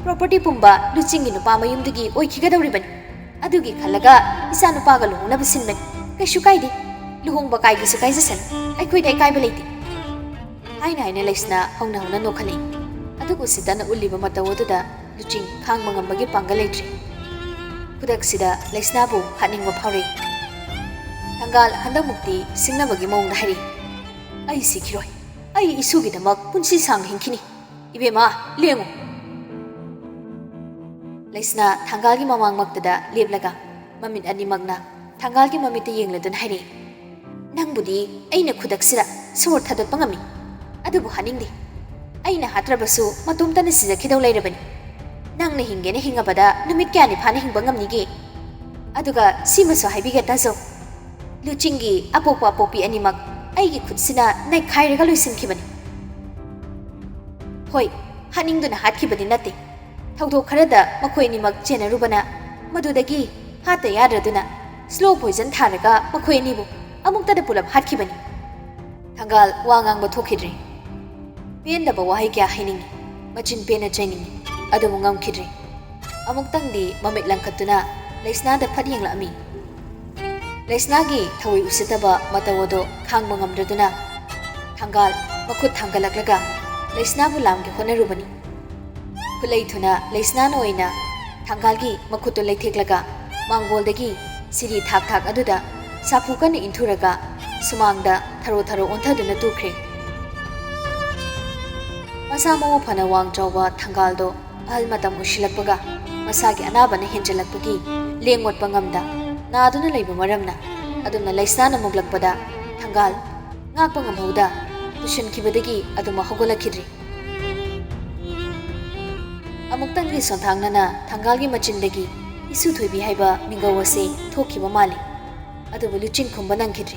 ꯄ꯭ꯔꯣꯄꯔꯇꯤ ꯄꯨꯝꯕ ꯂꯨꯆꯤꯡꯒꯤ ꯅꯨꯄꯥ ꯃꯌꯨꯝꯗꯨꯒꯤ ꯑꯣꯏꯈꯤꯒꯗꯧꯔꯤꯕꯅꯤ꯫ ꯑꯗꯨꯒꯤ ꯈꯜꯂꯒ ꯏꯆꯥ ꯅꯨꯄꯥꯒ ꯂꯨꯍꯣꯡꯅꯕ ꯁꯤꯟꯕꯅꯤ꯫ ꯀꯩꯁꯨ ꯀꯥꯏꯗꯦ꯫ ꯂꯨꯍꯣꯡꯕ ꯀꯥꯏꯒꯦꯁꯨ ꯀꯥꯏꯖꯁꯅꯨ꯫ ꯑꯩꯈꯣꯏꯗ ꯑꯀꯥꯏꯕ ꯂꯩꯇꯦ," ꯍꯥꯏꯅ ꯍꯥꯏꯅ ꯂꯩꯁꯅꯥ ꯍꯧꯅ ꯍꯧꯅ ꯅꯣꯛꯈꯠꯂꯛꯏ꯫ ꯑꯗꯨꯕꯨ ꯁꯤꯇꯅ ꯎꯠꯂꯤꯕ ꯃꯇꯧ ꯑꯗꯨꯗ ꯂꯨꯆꯤꯡ ꯈꯥꯡꯕ ꯉꯝꯕꯒꯤ ꯄꯥꯡꯒꯜ ꯂꯩꯇ꯭ꯔꯦ꯫ ꯈꯨꯗꯛꯁꯤꯗ ꯂꯩꯁꯅꯥꯕꯨ ꯍꯥꯠꯅꯤꯡꯕ ꯐꯥꯎꯔꯛꯏ꯫ ꯊꯪꯒꯥꯜ ꯍꯟꯗꯛꯃꯨꯛꯇꯤ ꯁꯤꯡꯅꯕꯒꯤ ꯃꯑꯣꯡꯗ ꯍꯥꯏꯔꯛꯏ, "ꯑꯩ ꯁꯤꯈꯤꯔꯣꯏ꯫ ꯑꯩ ꯏꯁꯨꯒꯤꯗꯃꯛ ꯄꯨꯟꯁꯤ ꯁꯥꯡꯅ ꯍꯤꯡꯈꯤꯅꯤ꯫ ꯏꯕꯦꯝꯃ, ꯂꯦꯡꯉꯨ!" ꯂꯩꯁꯅꯥ ꯊꯪꯒꯥꯜꯒꯤ ꯃꯃꯥꯡꯃꯛꯇꯗ ꯂꯦꯞꯂꯒ ꯃꯃꯤꯠ ꯑꯅꯤꯃꯛꯅ ꯊꯪꯒꯥꯜꯒꯤ ꯃꯃꯤꯠꯇ ꯌꯦꯡꯂꯗꯨꯅ ꯍꯥꯏꯔꯛꯏ, "ꯅꯪꯕꯨꯗꯤ ꯑꯩꯅ ꯈꯨꯗꯛꯁꯤꯗ ꯁꯣꯔ ꯊꯥꯗꯣꯛꯄ ꯉꯝꯃꯤ, ꯑꯗꯨꯕꯨ ꯍꯥꯠꯅꯤꯡꯗꯦ꯫ ꯑꯩꯅ ꯍꯥꯠꯇ꯭ꯔꯕꯁꯨ ꯃꯇꯣꯝꯇꯅ ꯁꯤꯖꯈꯤꯗꯧ ꯂꯩꯔꯕꯅꯤ꯫ ꯅꯪꯅ ꯍꯤꯡꯒꯦꯅ ꯍꯤꯡꯉꯕꯗ ꯅꯨꯃꯤꯠ ꯀꯌꯥꯅꯤ ꯐꯥꯅ ꯍꯤꯡꯕ ꯉꯝꯅꯤꯒꯦ? ꯑꯗꯨꯒ ꯁꯤꯃꯁꯨ ꯍꯥꯏꯕꯤꯒꯦ ꯇꯥꯖꯧ꯫ ꯂꯨꯆꯤꯡꯒꯤ ꯑꯄꯣꯛꯄ ꯑꯄꯣꯛꯄꯤ ꯑꯅꯤꯃꯛ ꯑꯩꯒꯤ ꯈꯨꯠꯁꯤꯅ ꯅꯩꯈꯥꯏꯔꯒ ꯂꯣꯏꯁꯤꯟꯈꯤꯕꯅꯤ꯫ ꯍꯣꯏ, ꯍꯥꯠꯅꯤꯡꯗꯨꯅ ꯍꯥꯠꯈꯤꯕꯗꯤ ꯅꯠꯇꯦ꯫ ꯊꯧꯗꯣꯛ ꯈꯔꯗ ꯃꯈꯣꯏ ꯑꯅꯤꯃꯛ ꯆꯦꯟꯅꯔꯨꯕꯅ, ꯃꯗꯨꯗꯒꯤ ꯍꯥꯠꯇ ꯌꯥꯗ꯭ꯔꯗꯨꯅ slow poison ꯊꯥꯔꯒ ꯃꯈꯣꯏ ꯑꯅꯤꯕꯨ ꯑꯃꯨꯛꯇꯗ ꯄꯨꯂꯞ ꯍꯥꯠꯈꯤꯕꯅꯤ꯫" ꯊꯪꯒꯥꯜ ꯋꯥ ꯉꯥꯡꯕ ꯊꯣꯛꯈꯤꯗ꯭ꯔꯦ꯫ ꯄꯦꯟꯗꯕ ꯋꯥꯍꯩ ꯀꯌꯥ ꯍꯥꯏꯅꯤꯡꯉꯤ, ꯃꯆꯤꯟ ꯄꯦꯟꯅ ꯆꯩꯅꯤꯡꯉꯤ, ꯑꯗꯨꯕꯨ ꯉꯝꯈꯤꯗ꯭ꯔꯦ꯫ ꯑꯃꯨꯛꯇꯪꯗꯤ ꯃꯃꯤꯠ ꯂꯪꯈꯠꯇꯨꯅ ꯂꯩꯁꯅꯥꯗ ꯐꯠ ꯌꯦꯡꯂꯛꯑꯝꯃꯤ꯫ ꯂꯩꯁꯅꯥꯒꯤ ꯊꯋꯥꯏ ꯎꯁꯤꯠꯇꯕ ꯃꯇꯧ ꯑꯗꯣ ꯈꯥꯡꯕ ꯉꯝꯗ꯭ꯔꯗꯨꯅ ꯊꯪꯒꯥꯜ ꯃꯈꯨꯠ ꯊꯥꯡꯒꯠꯂꯛꯂꯒ ꯂꯩꯁꯅꯥꯕꯨ ꯂꯥꯝꯒꯦ ꯍꯣꯠꯅꯔꯨꯕꯅꯤ꯫ ꯈꯨꯠꯂꯩ ꯊꯨꯅ ꯂꯩꯁꯅꯥꯅ ꯑꯣꯏꯅ ꯊꯪꯒꯥꯜꯒꯤ ꯃꯈꯨꯠꯇꯨ ꯂꯩꯊꯦꯛꯂꯒ ꯃꯥꯡꯒꯣꯜꯗꯒꯤ ꯁꯤꯔꯤ ꯊꯥꯛ ꯊꯥꯛ ꯑꯗꯨꯗ ꯁꯥꯐꯨ ꯀꯟꯅ ꯏꯟꯊꯨꯔꯒ ꯁꯨꯃꯥꯡꯗ ꯊꯔꯣ ꯊꯔꯣ ꯑꯣꯟꯊꯗꯨꯅ ꯇꯨꯈ꯭ꯔꯦ꯫ ꯃꯁꯥ ꯃꯎ ꯐꯅ ꯋꯥꯡ ꯆꯥꯎꯕ ꯊꯪꯒꯥꯜꯗꯣ ꯑꯍꯜ ꯃꯇꯝ ꯑꯣꯏꯁꯤꯜꯂꯛꯄꯒ ꯃꯁꯥꯒꯤ ꯑꯅꯥꯕꯅ ꯍꯦꯟꯖꯜꯂꯛꯄꯒꯤ ꯂꯦꯡ ꯑꯣꯠꯄ ꯉꯝꯗ ꯅꯥꯗꯨꯅ ꯂꯩꯕ ꯃꯔꯝꯅ ꯑꯗꯨꯝꯅ ꯂꯩꯁꯅꯥꯅ ꯃꯨꯛꯂꯛꯄꯗ ꯊꯪꯒꯥꯜ ꯉꯥꯛꯄ ꯉꯝꯍꯧꯗ ꯇꯨꯁꯤꯟꯈꯤꯕꯗꯒꯤ ꯑꯗꯨꯃꯛ ꯍꯧꯒꯠꯂꯛꯈꯤꯗ꯭ꯔꯤ꯫ ꯑꯃꯨꯛꯇꯪꯒꯤ ꯁꯣꯟꯊꯥꯡꯅꯅ ꯊꯪꯒꯥꯜꯒꯤ ꯃꯆꯤꯟꯗꯒꯤ ꯏꯁꯨ ꯊꯣꯏꯕꯤ ꯍꯥꯏꯕ ꯃꯤꯡꯒꯧ ꯑꯁꯤ ꯊꯣꯛꯈꯤꯕ ꯃꯥꯜꯂꯤ꯫ ꯑꯗꯨꯕꯨ ꯂꯨꯆꯤꯡ ꯈꯨꯝꯕ ꯅꯪꯈꯤꯗ꯭ꯔꯤ꯫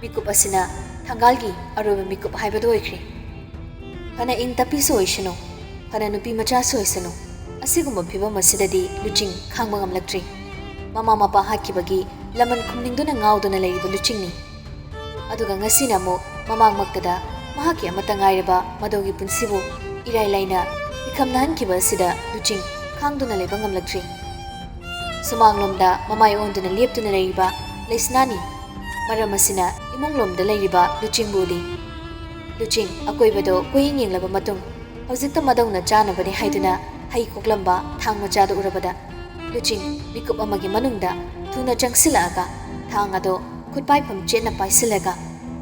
ꯃꯤꯀꯨꯞ ꯑꯁꯤꯅ ꯊꯪꯒꯥꯜꯒꯤ ꯑꯔꯣꯏꯕ ꯃꯤꯀꯨꯞ ꯍꯥꯏꯕꯗꯨ ꯑꯣꯏꯈ꯭ꯔꯦ꯫ ꯐꯅ ꯏꯪ ꯇꯞꯄꯤꯁꯨ ꯑꯣꯏꯁꯅꯨ, ꯐꯅ ꯅꯨꯄꯤ ꯃꯆꯥꯁꯨ ꯑꯣꯏꯁꯅꯨ, ꯑꯁꯤꯒꯨꯝꯕ ꯐꯤꯕꯝ ꯑꯁꯤꯗꯗꯤ ꯂꯨꯆꯤꯡ ꯈꯥꯡꯕ ꯉꯝꯂꯛꯇ꯭ꯔꯤ꯫ ꯃꯃꯥ ꯃꯄꯥ ꯍꯥꯠꯈꯤꯕꯒꯤ ꯂꯃꯟ ꯈꯨꯝꯅꯤꯡꯗꯨꯅ ꯉꯥꯎꯗꯨꯅ ꯂꯩꯔꯤꯕ ꯂꯨꯆꯤꯡꯅꯤ꯫ ꯑꯗꯨꯒ ꯉꯁꯤꯅ ꯑꯃꯨꯛ ꯃꯃꯥꯡꯃꯛꯇꯗ ꯃꯍꯥꯛꯀꯤ ꯑꯃꯠꯇ ꯉꯥꯏꯔꯕ ꯃꯗꯧꯒꯤ ꯄꯨꯟꯁꯤꯕꯨ ꯏꯔꯥꯏ ꯂꯥꯏꯅ ꯏꯈꯝꯅꯍꯟꯈꯤꯕ ꯑꯁꯤꯗ ꯂꯨꯆꯤꯡ ꯈꯥꯡꯗꯨꯅ ꯂꯩꯕ ꯉꯝꯂꯛꯇ꯭ꯔꯤ꯫ ꯁꯨꯃꯥꯡꯂꯣꯝꯗ ꯃꯃꯥꯏ ꯑꯣꯟꯗꯨꯅ ꯂꯦꯞꯇꯨꯅ ꯂꯩꯔꯤꯕ ꯂꯩꯁꯅꯥꯅꯤ꯫ ꯃꯔꯝ ꯑꯁꯤꯅ ꯏꯃꯨꯡꯂꯣꯝꯗ ꯂꯩꯔꯤꯕ ꯂꯨꯆꯤꯡꯕꯨ ꯎꯗꯦ꯫ ꯂꯨꯆꯤꯡ ꯑꯀꯣꯏꯕꯗꯣ ꯀꯣꯏꯌꯦꯡ ꯌꯦꯡꯂꯕ ꯃꯇꯨꯡ, ꯍꯧꯖꯤꯛꯇ ꯃꯗꯧꯅ ꯆꯥꯅꯕꯅꯤ ꯍꯥꯏꯗꯨꯅ ꯍꯩ ꯈꯣꯛꯂꯝꯕ ꯊꯥꯡ ꯃꯆꯥꯗꯨ ꯎꯔꯕꯗ, ꯂꯨꯆꯤꯡ ꯃꯤꯀꯨꯞ ꯑꯃꯒꯤ ꯃꯅꯨꯡꯗ ꯊꯨꯅ ꯆꯪꯁꯤꯜꯂꯛꯑꯒ ꯊꯥꯡ ꯑꯗꯣ ꯈꯨꯠꯄꯥꯏꯐꯝ ꯆꯦꯠꯅ ꯄꯥꯏꯁꯤꯜꯂꯒ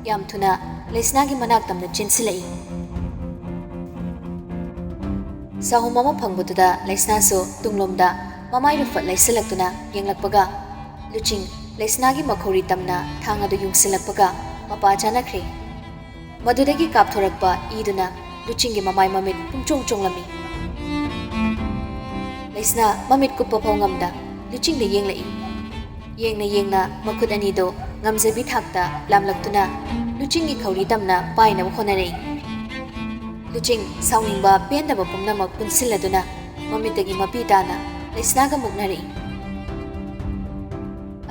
ꯌꯥꯝ ꯊꯨꯅ ꯂꯩꯁꯅꯥꯒꯤ ꯃꯅꯥꯛ ꯇꯝꯅ ꯆꯦꯟꯁꯤꯜꯂꯛꯏ꯫ ꯆꯍꯨꯝ ꯑꯃ ꯐꯪꯕꯗꯨꯗ ꯂꯩꯁꯅꯥꯁꯨ ꯇꯨꯡꯂꯣꯝꯗ ꯃꯃꯥꯏ ꯔꯨꯐꯠ ꯂꯩꯁꯤꯜꯂꯛꯇꯨꯅ ꯌꯦꯡꯂꯛꯄꯒ, ꯂꯨꯆꯤꯡ ꯂꯩꯁꯅꯥꯒꯤ ꯃꯈꯧꯔꯤ ꯇꯝꯅ ꯊꯥꯡ ꯑꯗꯨ ꯌꯨꯡꯁꯤꯜꯂꯛꯄꯒ ꯃꯄꯥ ꯆꯥꯅꯈ꯭ꯔꯦ꯫ ꯃꯗꯨꯗꯒꯤ ꯀꯥꯞꯊꯣꯔꯛꯄ ꯏꯗꯨꯅ ꯂꯨꯆꯤꯡꯒꯤ ꯃꯃꯥꯏ ꯃꯃꯤꯠ ꯄꯨꯡꯆꯣꯡ ꯆꯣꯡꯂꯝꯃꯤ꯫ ꯂꯩꯁꯅꯥ ꯃꯃꯤꯠ ꯀꯨꯞꯄ ꯐꯥꯎ ꯉꯝꯗ ꯂꯨꯆꯤꯡꯗ ꯌꯦꯡꯂꯛꯏ꯫ ꯌꯦꯡꯅ ꯌꯦꯡꯅ ꯃꯈꯨꯠ ꯑꯅꯤꯗꯣ ꯉꯝꯖꯕꯤ ꯊꯥꯛꯇ ꯂꯥꯝꯂꯛꯇꯨꯅ ꯂꯨꯆꯤꯡꯒꯤ ꯈꯧꯔꯤ ꯇꯝꯅ ꯄꯥꯏꯅꯕ ꯍꯣꯠꯅꯔꯛꯏ꯫ ꯂꯨꯆꯤꯡ ꯁꯥꯎꯅꯤꯡꯕ ꯄꯦꯟꯗꯕ ꯄꯨꯝꯅꯃꯛ ꯄꯨꯟꯁꯤꯜꯂꯗꯨꯅ ꯃꯃꯤꯠꯇꯒꯤ ꯃꯄꯤ ꯇꯥꯅ ꯂꯩꯁꯅꯥꯒ ꯃꯨꯛꯅꯔꯛꯏ꯫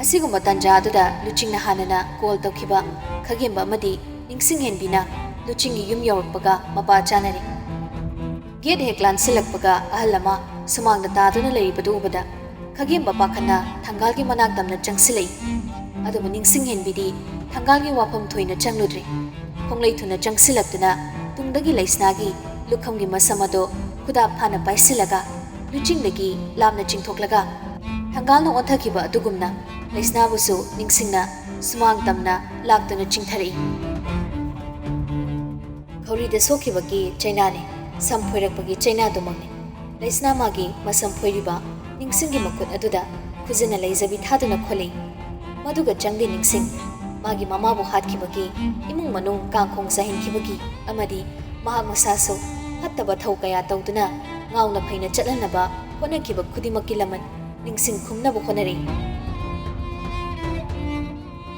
ꯑꯁꯤꯒꯨꯝꯕ ꯇꯥꯟꯖꯥ ꯑꯗꯨꯗ ꯂꯨꯆꯤꯡꯅ ꯍꯥꯟꯅꯅ ꯀꯣꯜ ꯇꯧꯈꯤꯕ ꯈꯒꯦꯝꯕ ꯑꯃꯗꯤ ꯅꯤꯡꯁꯤꯡꯍꯦꯟꯕꯤꯅ ꯂꯨꯆꯤꯡꯒꯤ ꯌꯨꯝ ꯌꯧꯔꯛꯄꯒ ꯃꯄꯥ ꯆꯥꯅꯔꯦ꯫ ꯒꯦꯠ ꯍꯦꯛ ꯂꯥꯟꯁꯤꯜꯂꯛꯄꯒ ꯑꯍꯜ ꯑꯃ ꯁꯨꯃꯥꯡꯗ ꯇꯥꯗꯨꯅ ꯂꯩꯔꯤꯕꯗꯨ ꯎꯕꯗ ꯈꯒꯦꯝꯕ ꯄꯥꯈꯠꯅ ꯊꯪꯒꯥꯜꯒꯤ ꯃꯅꯥꯛ ꯇꯝꯅ ꯆꯪꯁꯤꯜꯂꯛꯏ꯫ ꯑꯗꯨꯕꯨ ꯅꯤꯡꯁꯤꯡꯍꯦꯟꯕꯤꯗꯤ ꯊꯪꯒꯥꯜꯒꯤ ꯋꯥꯐꯝ ꯊꯣꯏꯅ ꯆꯪꯂꯨꯗ꯭ꯔꯦ꯫ ꯈꯣꯡꯂꯩ ꯊꯨꯅ ꯆꯪꯁꯤꯜꯂꯛꯇꯨꯅ ꯇꯨꯡꯗꯒꯤ ꯂꯩꯁꯅꯥꯒꯤ ꯂꯨꯈꯝꯒꯤ ꯃꯁꯝ ꯑꯗꯣ ꯈꯨꯗꯥꯞ ꯐꯥꯅ ꯄꯥꯏꯁꯤꯜꯂꯒ ꯂꯨꯆꯤꯡꯗꯒꯤ ꯂꯥꯞꯅ ꯆꯤꯡꯊꯣꯛꯂꯒ ꯊꯪꯒꯥꯜꯅ ꯑꯣꯟꯊꯈꯤꯕ ꯑꯗꯨꯒꯨꯝꯅ ꯂꯩꯁꯅꯥꯕꯨꯁꯨ ꯅꯤꯡꯁꯤꯡꯅ ꯁꯨꯃꯥꯡ ꯇꯝꯅ ꯂꯥꯛꯇꯨꯅ ꯆꯤꯡꯊꯔꯛꯏ꯫ ꯈꯧꯔꯤꯗ ꯁꯣꯛꯈꯤꯕꯒꯤ ꯆꯩꯅꯥꯅꯤ, ꯁꯝ ꯐꯣꯏꯔꯛꯄꯒꯤ ꯆꯩꯅꯥꯗꯨꯃꯛꯅꯤ꯫ ꯂꯩꯁꯅꯥ ꯃꯥꯒꯤ ꯃꯁꯝ ꯐꯣꯏꯔꯤꯕ ꯅꯤꯡꯁꯤꯡꯒꯤ ꯃꯈꯨꯠ ꯑꯗꯨꯗ ꯈꯨꯖꯤꯟꯅ ꯂꯩꯖꯕꯤ ꯊꯥꯗꯨꯅ ꯈꯣꯠꯂꯤ꯫ ꯃꯗꯨꯒ ꯆꯪꯗꯦ ꯅꯤꯡꯁꯤꯡ, ꯃꯥꯒꯤ ꯃꯃꯥꯕꯨ ꯍꯥꯠꯈꯤꯕꯒꯤ, ꯏꯃꯨꯡ ꯃꯅꯨꯡ ꯀꯥꯡꯈꯣꯡ ꯆꯥꯏꯍꯟꯈꯤꯕꯒꯤ ꯑꯃꯗꯤ ꯃꯍꯥꯛ ꯃꯁꯥꯁꯨ ꯐꯠꯇꯕ ꯊꯧ ꯀꯌꯥ ꯇꯧꯗꯨꯅ ꯉꯥꯎꯅ ꯐꯩꯅ ꯆꯠꯍꯟꯅꯕ ꯍꯣꯠꯅꯈꯤꯕ ꯈꯨꯗꯤꯡꯃꯛꯀꯤ ꯂꯃꯟ ꯅꯤꯡꯁꯤꯡ ꯈꯨꯝꯅꯕ ꯍꯣꯠꯅꯔꯤ꯫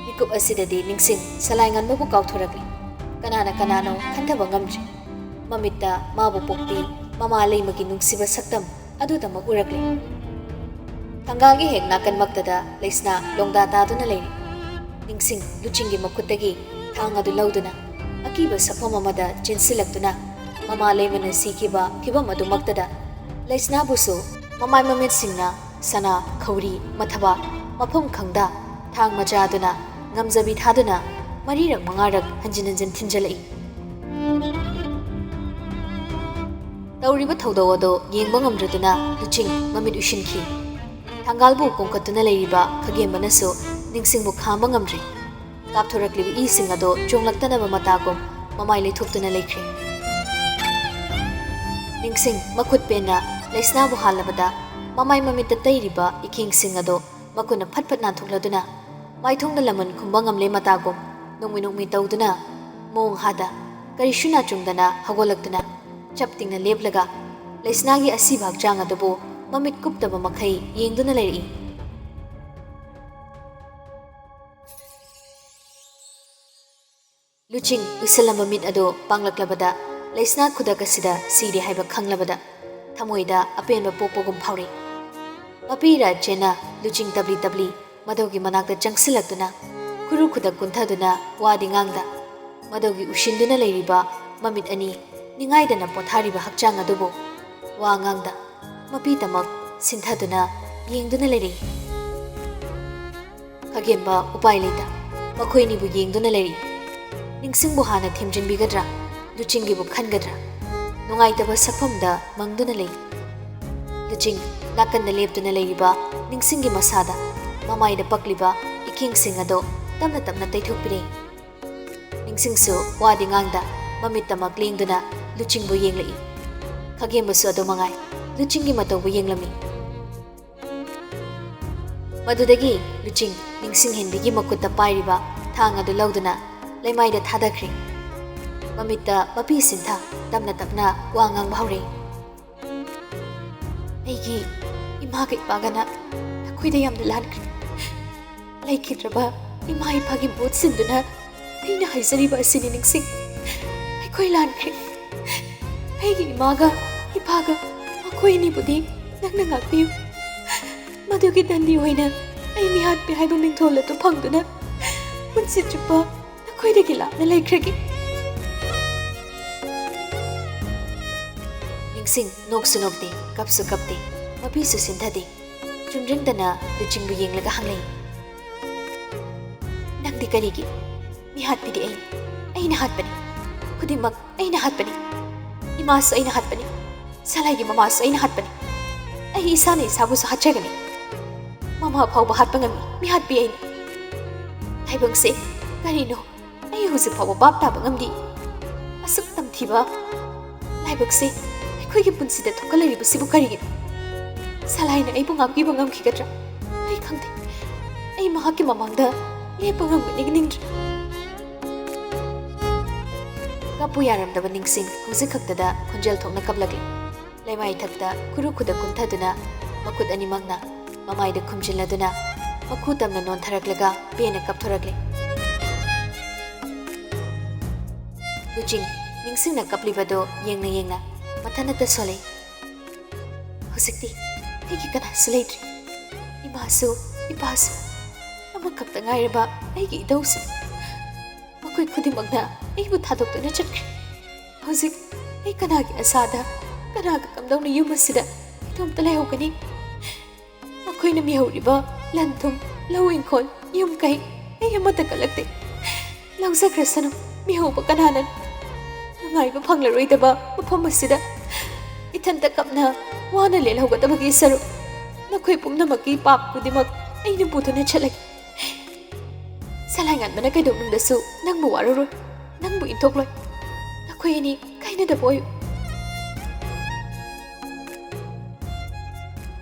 ꯃꯤꯀꯨꯞ ꯑꯁꯤꯗꯗꯤ ꯅꯤꯡꯁꯤꯡ ꯁꯂꯥꯏ ꯉꯟꯕꯕꯨ ꯀꯥꯎꯊꯣꯔꯛꯂꯤ꯫ ꯀꯅꯥꯅ ꯀꯅꯥꯅꯣ ꯈꯟꯊꯕ ꯉꯝꯗ꯭ꯔꯤ꯫ ꯃꯃꯤꯠꯇ ꯃꯥꯕꯨ ꯄꯣꯛꯄꯤ ꯃꯃꯥ ꯂꯩꯃꯒꯤ ꯅꯨꯡꯁꯤꯕ ꯁꯛꯇꯝ ꯑꯗꯨꯗꯃꯛ ꯎꯔꯛꯂꯤ꯫ ꯊꯪꯒꯥꯜꯒꯤ ꯍꯦꯛ ꯅꯥꯀꯟꯃꯛꯇꯗ ꯂꯩꯁꯅꯥ ꯂꯣꯡꯗꯥ ꯇꯥꯗꯨꯅ ꯂꯩꯔꯤ꯫ ꯅꯤꯡꯁꯤꯡ ꯂꯨꯆꯤꯡꯒꯤ ꯃꯈꯨꯠꯇꯒꯤ ꯊꯥꯡ ꯑꯗꯨ ꯂꯧꯗꯨꯅ ꯑꯀꯤꯕ ꯁꯛꯐꯝ ꯑꯃꯗ ꯆꯦꯟꯁꯤꯜꯂꯛꯇꯨꯅ ꯃꯃꯥ ꯂꯩꯃꯅ ꯁꯤꯈꯤꯕ ꯐꯤꯚꯝ ꯑꯗꯨꯃꯛꯇꯗ ꯂꯩꯁꯅꯥꯕꯨꯁꯨ ꯃꯃꯥꯏ ꯃꯃꯤꯠꯁꯤꯡꯅ ꯁꯅꯥ, ꯈꯧꯔꯤ, ꯃꯊꯕꯥꯛ ꯃꯐꯝ ꯈꯪꯗ ꯊꯥꯡ ꯃꯆꯥꯗꯨꯅ ꯉꯝꯖꯕꯤ ꯊꯥꯗꯨꯅ ꯃꯔꯤꯔꯛ ꯃꯉꯥꯔꯛ ꯍꯟꯖꯤꯟ ꯍꯟꯖꯤꯟ ꯊꯤꯟꯖꯤꯜꯂꯛꯏ꯫ ꯇꯧꯔꯤꯕ ꯊꯧꯗꯧ ꯑꯗꯨ ꯌꯦꯡꯕ ꯉꯝꯗ꯭ꯔꯗꯨꯅ ꯂꯨꯆꯤꯡ ꯃꯃꯤꯠ ꯎꯏꯁꯤꯟꯈꯤ꯫ ꯊꯪꯒꯥꯜꯕꯨ ꯀꯣꯡꯈꯠꯇꯨꯅ ꯂꯩꯔꯤꯕ ꯈꯒꯦꯝꯕꯅꯁꯨ ꯅꯤꯡꯁꯤꯡꯕꯨ ꯈꯥꯝꯕ ꯉꯝꯗ꯭ꯔꯤ꯫ ꯀꯥꯞꯊꯣꯔꯛꯂꯤꯕ ꯏꯁꯤꯡ ꯑꯗꯨ ꯆꯣꯡꯂꯛꯇꯅꯕ ꯃꯇꯥꯒꯨꯝ ꯃꯃꯥꯏ ꯂꯩꯊꯣꯛꯇꯨꯅ ꯂꯩꯈ꯭ꯔꯦ꯫ ꯅꯤꯡꯁꯤꯡ ꯃꯈꯨꯠ ꯄꯦꯟꯅ ꯂꯩꯁꯅꯥꯕꯨ ꯍꯥꯜꯂꯕꯗ ꯃꯃꯥꯏ ꯃꯃꯤꯠꯇ ꯇꯩꯔꯤꯕ ꯏꯈꯦꯡꯁꯤꯡ ꯑꯗꯨ ꯃꯈꯨꯠꯅ ꯐꯠ ꯐꯠ ꯅꯥꯟꯊꯣꯛꯂꯗꯨꯅ ꯃꯥꯏꯊꯣꯡꯗ ꯂꯃꯟ ꯈꯨꯝꯕ ꯉꯝꯂꯦ ꯃꯇꯥꯒꯨꯝ ꯅꯣꯡꯃꯤ ꯅꯣꯡꯃꯤ ꯇꯧꯗꯨꯅ ꯃꯣꯡ ꯍꯥꯗ ꯀꯔꯤꯁꯨ ꯅꯥꯆꯨꯡꯗꯅ ꯍꯧꯒꯠꯂꯛꯇꯨꯅ ꯆꯞ ꯇꯤꯡꯅ ꯂꯦꯞꯂꯒ ꯂꯩꯁꯅꯥꯒꯤ ꯑꯁꯤꯕ ꯍꯛꯆꯥꯡ ꯑꯗꯨꯕꯨ ꯃꯃꯤꯠ ꯀꯨꯞꯇꯕ ꯃꯈꯩ ꯌꯦꯡꯗꯨꯅ ꯂꯩꯔꯛꯏ꯫ ꯂꯨꯆꯤꯡ ꯎꯏꯁꯜꯂꯝꯕ ꯃꯤꯠ ꯑꯗꯨ ꯄꯥꯡꯂꯛꯂꯕꯗ ꯂꯩꯁꯅꯥ ꯈꯨꯗꯛ ꯑꯁꯤꯗ ꯁꯤꯔꯦ ꯍꯥꯏꯕ ꯈꯪꯂꯕꯗ ꯊꯃꯣꯏꯗ ꯑꯄꯦꯟꯕ ꯄꯣꯛꯄꯒꯨꯝ ꯐꯥꯎꯔꯤ꯫ ꯃꯄꯤ ꯔꯥꯖꯦꯅ ꯂꯨꯆꯤꯡ ꯇꯞꯂꯤ ꯇꯞꯂꯤ ꯃꯗꯧꯒꯤ ꯃꯅꯥꯛꯇ ꯆꯪꯁꯤꯜꯂꯛꯇꯨꯅ ꯈꯨꯔꯨ ꯈꯨꯗꯛ ꯀꯨꯟꯊꯗꯨꯅ ꯋꯥꯗꯤ ꯉꯥꯡꯗ ꯃꯗꯧꯒꯤ ꯎꯏꯁꯤꯟꯗꯨꯅ ꯂꯩꯔꯤꯕ ꯃꯃꯤꯠ ꯑꯅꯤ ꯅꯤꯡꯉꯥꯏꯗꯅ ꯄꯣꯊꯥꯔꯤꯕ ꯍꯛꯆꯥꯡ ꯑꯗꯨꯕꯨ ꯋꯥ ꯉꯥꯡꯗ ꯃꯄꯤꯇꯃꯛ ꯁꯤꯟꯊꯗꯨꯅ ꯌꯦꯡꯗꯨꯅ ꯂꯩꯔꯤ꯫ ꯈꯒꯦꯝꯕ ꯎꯄꯥꯏ ꯂꯩꯇ ꯃꯈꯣꯏꯅꯤꯕꯨ ꯌꯦꯡꯗꯨꯅ ꯂꯩꯔꯤ꯫ ꯅꯤꯡꯁꯤꯡꯕꯨ ꯍꯥꯟꯅ ꯊꯦꯝꯖꯤꯟꯕꯤꯒꯗ꯭ꯔꯥ? ꯂꯨꯆꯤꯡꯒꯤꯕꯨ ꯈꯟꯒꯗ꯭ꯔꯥ? ꯅꯨꯡꯉꯥꯏꯇꯕ ꯁꯛꯐꯝꯗ ꯃꯪꯗꯨꯅ ꯂꯩ꯫ ꯂꯨꯆꯤꯡ ꯅꯥꯀꯟꯗ ꯂꯦꯞꯇꯨꯅ ꯂꯩꯔꯤꯕ ꯅꯤꯡꯁꯤꯡꯒꯤ ꯃꯁꯥꯗ ꯃꯃꯥꯏꯗ ꯄꯛꯂꯤꯕ ꯏꯈꯦꯡꯁꯤꯡ ꯑꯗꯣ ꯇꯞꯅ ꯇꯞꯅ ꯇꯩꯊꯣꯛꯄꯤꯔꯦ꯫ ꯅꯤꯡꯁꯤꯡꯁꯨ ꯋꯥꯗꯤ ꯉꯥꯡꯗ ꯃꯃꯤꯠꯇꯃꯛ ꯂꯦꯡꯗꯨꯅ ꯂꯨꯆꯤꯡꯕꯨ ꯌꯦꯡꯂꯛꯏ꯫ ꯈꯒꯦꯝꯕꯁꯨ ꯑꯗꯨ ꯃꯉꯥꯏ ꯂꯨꯆꯤꯡꯒꯤ ꯃꯇꯧꯕꯨ ꯌꯦꯡꯂꯝꯃꯤ꯫ ꯃꯗꯨꯗꯒꯤ ꯂꯨꯆꯤꯡ ꯅꯤꯡꯁꯤꯡ ꯍꯦꯟꯕꯤꯒꯤ ꯃꯈꯨꯠꯇ ꯄꯥꯏꯔꯤꯕ ꯊꯥꯡ ꯑꯗꯨ ꯂꯧꯗꯨꯅ ꯂꯩꯃꯥꯏꯗ ꯊꯥꯗꯈ꯭ꯔꯦ꯫ ꯃꯃꯤꯠꯇ ꯃꯄꯤ ꯁꯤꯟꯊ ꯇꯞꯅ ꯇꯞꯅ ꯋꯥ ꯉꯥꯡꯕ ꯍꯧꯔꯛꯏ꯫ ꯑꯩꯒꯤ ꯏꯃꯥꯒ ꯏꯄꯥꯒꯅ ꯅꯈꯣꯏꯗ ꯌꯥꯝꯅ ꯂꯥꯟꯈ꯭ꯔꯦ꯫ ꯂꯩꯈꯤꯗ꯭ꯔꯕ ꯏꯃꯥ ꯏꯄꯥꯒꯤ ꯃꯍꯨꯠ ꯁꯤꯟꯗꯨꯅ ꯑꯩꯅ ꯍꯥꯏꯖꯔꯤꯕ ꯑꯁꯤꯅꯤ, ꯅꯤꯡꯁꯤꯡ꯫ ꯑꯩꯈꯣꯏ ꯂꯥꯟꯈ꯭ꯔꯦ꯫ ꯑꯩꯒꯤ ꯏꯃꯥꯒ ꯏꯄꯥꯒ ꯃꯈꯣꯏ ꯑꯅꯤꯕꯨꯗꯤ ꯅꯪꯅ ꯉꯥꯛꯄꯤꯌꯨ꯫ ꯃꯗꯨꯒꯤ ꯗꯟꯗꯤ ꯑꯣꯏꯅ ꯑꯩ ꯃꯤꯍꯥꯠꯄꯤ ꯍꯥꯏꯕ ꯃꯤꯡꯊꯣꯜ ꯑꯗꯨ ꯐꯪꯗꯨꯅ ꯄꯨꯟꯁꯤ ꯆꯨꯞꯄ ꯅꯈꯣꯏꯗꯒꯤ ꯂꯥꯞꯅ ꯂꯩꯈ꯭ꯔꯒꯦ꯫ ꯅꯤꯡꯁꯤꯡ ꯅꯣꯛꯁꯨ ꯅꯣꯛꯇꯦ, ꯀꯞꯁꯨ ꯀꯞꯇꯦ, ꯃꯄꯤꯁꯨ ꯁꯤꯟꯊꯗꯦ꯫ ꯆꯨꯝꯗ꯭ꯔꯤꯡꯗꯅ ꯂꯨꯆꯤꯡꯕꯨ ꯌꯦꯡꯂꯒ ꯍꯪꯂꯛꯏ, "ꯅꯪꯗꯤ ꯀꯔꯤꯒꯤ? ꯃꯤꯍꯥꯠꯄꯤꯗꯤ ꯑꯩꯅꯤ꯫ ꯑꯩꯅ ꯍꯥꯠꯄꯅꯤ꯫ ꯈꯨꯗꯤꯡꯃꯛ ꯑꯩꯅ ꯍꯥꯠꯄꯅꯤ꯫ ꯏꯃꯥꯁꯨ ꯑꯩꯅ ꯍꯥꯠꯄꯅꯤ꯫ ꯁꯂꯥꯏꯒꯤ ꯃꯃꯥꯁꯨ ꯑꯩꯅ ꯍꯥꯠꯄꯅꯤ꯫ ꯑꯩ ꯏꯁꯥꯅ ꯏꯁꯥꯕꯨꯁꯨ ꯍꯥꯠꯆꯒꯅꯤ꯫ ꯃꯃꯥ ꯐꯥꯎꯕ ꯍꯥꯠꯄ ꯉꯝꯃꯤ꯫ ꯃꯤꯍꯥꯠꯄꯤ ꯑꯩꯅꯤ꯫ ꯇꯥꯏꯕꯪꯁꯦ, ꯀꯔꯤꯅꯣ? ꯑꯩ ꯍꯧꯖꯤꯛ ꯐꯥꯎꯕ ꯚꯥꯞ ꯇꯥꯕ ꯉꯝꯗꯦ꯫ ꯑꯁꯨꯛ ꯇꯝꯊꯤꯕ ꯂꯥꯏꯕꯛꯁꯦ ꯑꯩꯈꯣꯏꯒꯤ ꯄꯨꯟꯁꯤꯗ ꯊꯣꯛꯍꯜꯂꯛꯂꯤꯕꯁꯤꯕꯨ ꯀꯔꯤꯒꯤꯅꯣ? ꯁꯂꯥꯏꯅ ꯑꯩꯕꯨ ꯉꯥꯛꯄꯤꯕ ꯉꯝꯈꯤꯒꯗ꯭ꯔꯥ? ꯑꯩ ꯈꯪꯗꯦ꯫ ꯑꯩ ꯃꯍꯥꯛꯀꯤ ꯃꯃꯥꯡꯗ ꯂꯦꯞꯄ ꯉꯝꯒꯅꯤ ꯅꯤꯡꯗ꯭ꯔꯦ꯫" ꯀꯞꯄꯨ ꯌꯥꯔꯝꯗꯕ ꯅꯤꯡꯁꯤꯡ ꯍꯧꯖꯤꯛ ꯈꯛꯇꯗ ꯈꯣꯟꯖꯦꯜ ꯊꯣꯛꯅ ꯀꯞꯂꯛꯂꯤ꯫ ꯂꯩꯃꯥꯏ ꯊꯛꯇ ꯈꯨꯔꯨ ꯈꯨꯗ ꯀꯨꯝꯊꯗꯨꯅ ꯃꯈꯨꯠ ꯑꯅꯤꯃꯛꯅ ꯃꯃꯥꯏꯗ ꯈꯨꯝꯖꯤꯜꯂꯗꯨꯅ ꯃꯈꯨ ꯇꯝꯅ ꯅꯣꯟꯊꯔꯛꯂꯒ ꯄꯦꯟꯅ ꯀꯞꯊꯣꯔꯛꯂꯦ꯫ ꯂꯨꯆꯤꯡ ꯅꯤꯡꯁꯤꯡꯅ ꯀꯞꯂꯤꯕꯗꯣ ꯌꯦꯡꯅ ꯌꯦꯡꯅ ꯃꯊꯟꯅꯇ ꯁꯣꯜꯂꯤ꯫ "ꯍꯧꯖꯤꯛꯇꯤ ꯑꯩꯒꯤ ꯀꯅꯥꯁꯨ ꯂꯩꯇ꯭ꯔꯦ꯫ ꯏꯃꯥꯁꯨ, ꯏꯄꯥꯁꯨ, ꯑꯃꯈꯛꯇ ꯉꯥꯏꯔꯕ ꯑꯩꯒꯤ ꯏꯙꯧꯁꯨ꯫ ꯃꯈꯣꯏ ꯈꯨꯗꯤꯡꯃꯛꯅ ꯑꯩꯕꯨ ꯊꯥꯗꯣꯛꯇꯨꯅ ꯆꯠꯈ꯭ꯔꯦ꯫ ꯍꯧꯖꯤꯛ ꯑꯩ ꯀꯅꯥꯒꯤ ꯑꯁꯥꯗ, ꯀꯅꯥꯒ ꯀꯝꯗꯧꯅ ꯌꯨꯝ ꯑꯁꯤꯗ ꯏꯇꯣꯝꯇ ꯂꯩꯍꯧꯒꯅꯤ? ꯃꯈꯣꯏꯅ ꯃꯤꯍꯧꯔꯤꯕ ꯂꯟ ꯊꯨꯝ, ꯂꯧ ꯏꯪꯈꯣꯜ, ꯌꯨꯝ ꯀꯩ, ꯑꯩ ꯑꯃꯠꯇ ꯀꯜꯂꯛꯇꯦ꯫ ꯂꯧꯖꯈ꯭ꯔꯁꯅꯨ, ꯃꯤꯍꯧꯕ ꯀꯅꯥꯅ ꯅꯨꯡꯉꯥꯏꯕ ꯐꯪꯂꯔꯣꯏꯗꯕ ꯃꯐꯝ ꯑꯁꯤꯗ ꯏꯊꯟꯇ ꯀꯞꯅ ꯋꯥꯅ ꯂꯦꯜꯍꯧꯒꯗꯕꯒꯤ ꯁꯔꯨꯛ ꯅꯈꯣꯏ ꯄꯨꯝꯅꯃꯛꯀꯤ ꯄꯥꯞ ꯈꯨꯗꯤꯡꯃꯛ ꯑꯩꯅ ꯄꯨꯗꯨꯅ ꯆꯠꯂꯒꯦ꯫ ꯁꯂꯥꯏꯉꯥꯟꯕꯅ ꯀꯩꯗꯧꯅꯨꯡꯗꯁꯨ ꯅꯪꯕꯨ ꯋꯥꯔꯔꯣꯏ, ꯅꯪꯕꯨ ꯏꯟꯊꯣꯛꯂꯣꯏ꯫ ꯅꯈꯣꯏ ꯑꯅꯤ ꯀꯥꯏꯅꯗꯕ ꯑꯣꯏꯌꯨ꯫"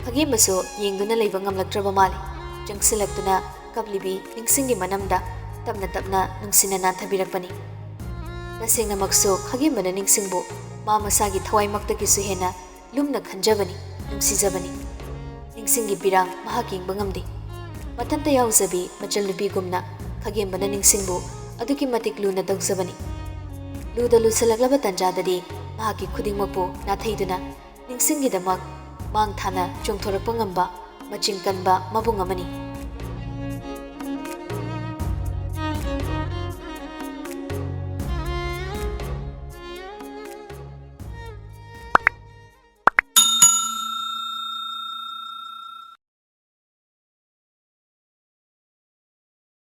ꯈꯥꯒꯦꯝꯕꯁꯨ ꯌꯦꯡꯗꯨꯅ ꯂꯩꯕ ꯉꯝꯂꯛꯇ꯭ꯔꯕ ꯃꯥꯜꯂꯤ꯫ ꯆꯪꯁꯤꯜꯂꯛꯇꯨꯅ ꯀꯞꯂꯤꯕꯤ ꯅꯤꯡꯁꯤꯡꯒꯤ ꯃꯅꯝꯗ ꯇꯞꯅ ꯇꯞꯅ ꯅꯨꯡꯁꯤꯅ ꯅꯥꯟꯊꯕꯤꯔꯛꯄꯅꯤ꯫ ꯇꯁꯦꯡꯅꯃꯛꯁꯨ ꯈꯥꯒꯦꯝꯕꯅ ꯅꯤꯡꯁꯤꯡꯕꯨ ꯃꯥ ꯃꯁꯥꯒꯤ ꯊꯋꯥꯏꯃꯛꯇꯒꯤꯁꯨ ꯍꯦꯟꯅ ꯂꯨꯝꯅ ꯈꯟꯖꯕꯅꯤ꯫ ꯅꯨꯡꯁꯤꯖꯕꯅꯤ꯫ ꯅꯤꯡꯁꯤꯡꯒꯤ ꯄꯤꯔꯥꯡ ꯃꯍꯥꯛ ꯌꯦꯡꯕ ꯉꯝꯗꯦ꯫ ꯃꯊꯟꯇ ꯌꯥꯎꯖꯕꯤ ꯃꯆꯜꯅꯨꯄꯤꯒꯨꯝꯅ ꯈꯥꯒꯦꯝꯕꯅ ꯅꯤꯡꯁꯤꯡꯕꯨ ꯑꯗꯨꯛꯀꯤ ꯃꯇꯤꯛ ꯂꯨꯅ ꯇꯧꯖꯕꯅꯤ꯫ ꯂꯨꯗ ꯂꯨꯁꯜꯂꯛꯂꯕ ꯇꯟꯖꯥꯗꯗꯤ ꯃꯍꯥꯛꯀꯤ ꯈꯨꯗꯤꯡꯃꯛꯄꯨ ꯅꯥꯊꯩꯗꯨꯅ ꯅꯤꯡꯁꯤꯡꯒꯤꯗꯃꯛ ꯃꯥꯡ ꯊꯥꯅ ꯆꯣꯡꯊꯣꯔꯛꯄ ꯉꯝꯕ ꯃꯆꯤꯟ ꯀꯟꯕ ꯃꯕꯨꯡ ꯑꯃꯅꯤ꯫